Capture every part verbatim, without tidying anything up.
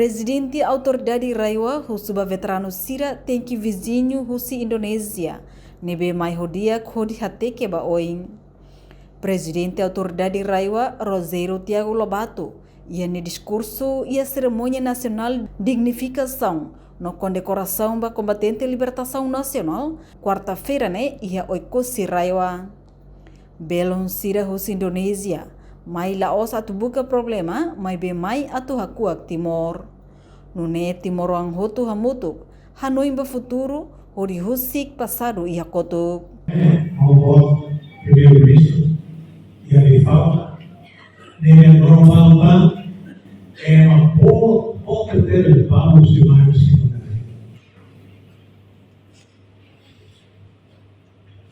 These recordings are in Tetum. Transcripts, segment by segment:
Prezidente Autoridade RAEOA husu ba veteranu sira tenke viziñu husi Indonézia, ne'ebé mai ho di'ak hodi hateke ba oin. Prezidente Autoridade RAEOA, Rogério Tiago Lobato, iha nia diskursu iha serimónia nasionál dignifikasaun no kondekorasaun ba kombatente libertasaun nasionál, kuarta-feira ne'e iha Oekusi RAEOA. Belun sira husi Indonézia mai la'ós atu buka problema, maibé mai atu hakuak Timor. Nune'e timoroan hotu hamutuk hanoin ba futuru hodi husik pasadu iha kotuk. Primeiru-Ministru, iha nia fala, ne'e normál ba ema boot, boot tebes ba husi mai husi.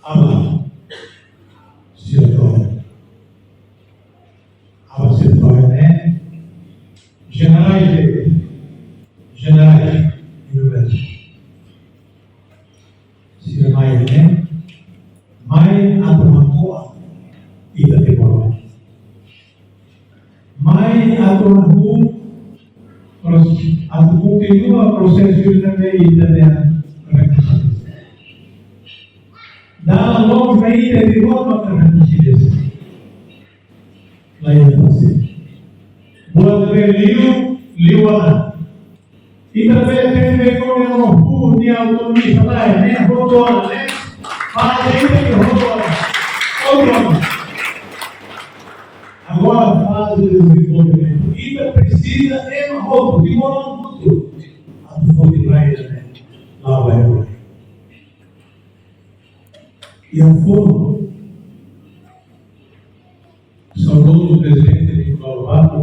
Aban sira to'o. Aban sira to'o ne'e jenerál, jenerál, jenerál. Sira mai ne'e, mai atu hako'a ita Timor. Mai atu hahú, pros-, atu kontinua prosesu ida-ne'e ita-nia rekonsilio. Dalan loos ba ita Timor maka rekonsilio. Lain pasti. Buat be liu, liu ona. Ita be tende kone no hu ni autonomia salai, ne'e hotu ona, ne'e. Para ita ni hotu ona. Hotu ona. Agora faze dezenvolvimentu. Ita presiza ema hotu, Timor hotu. Atu foti rai ne'e. La'o ba rai. Iha funu, saudozu Prezidente Nicolau Lobato,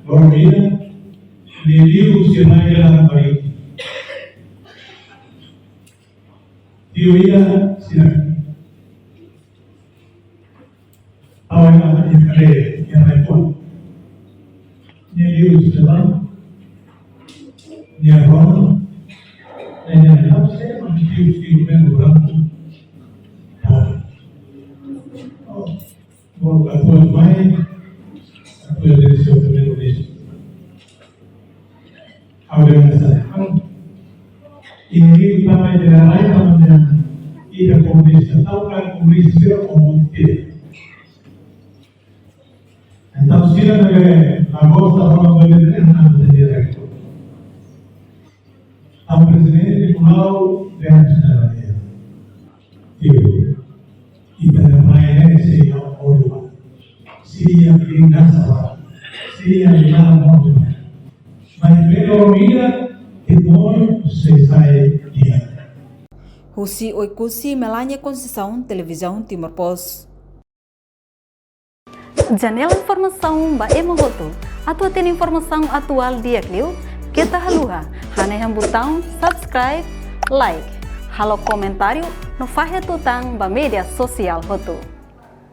Loromia, nia liu sira-nia laran barak. Tiu ida sira. Awa ina ina kade, ina mai pon. Nia liu sira. Nia rona. Nia nia lapse, nia tiu tiu ben branku. Ah. Oh. Bom, atu mai, atu mai, señór Primeiru-Ministru. Agora, essa, e ele também terá lá, também, e da comunista, tal, para comunista, ser comunista. Entaun, sira ne'ebé la gosta, la gosta, la gosta, la gosta. Entaun, Prezidente Nicolau, vem a cidadania. Tiu, ita-nia rai ne'e sei iha oin ba. Sei iha vingansa ba. Sei iha vingansa ba. Mas pelo mira, Timor sei sai di'ak. Husi Oekusi, Melania Conceição, Televizaun Timor Post. Janela informasaun ba ema hotu. Atu hatene informasaun atuál di'ak liu, keta haluha hanehan butaun subscribe, like, halo komentáriu no fahe tutan ba média sosiál hotu.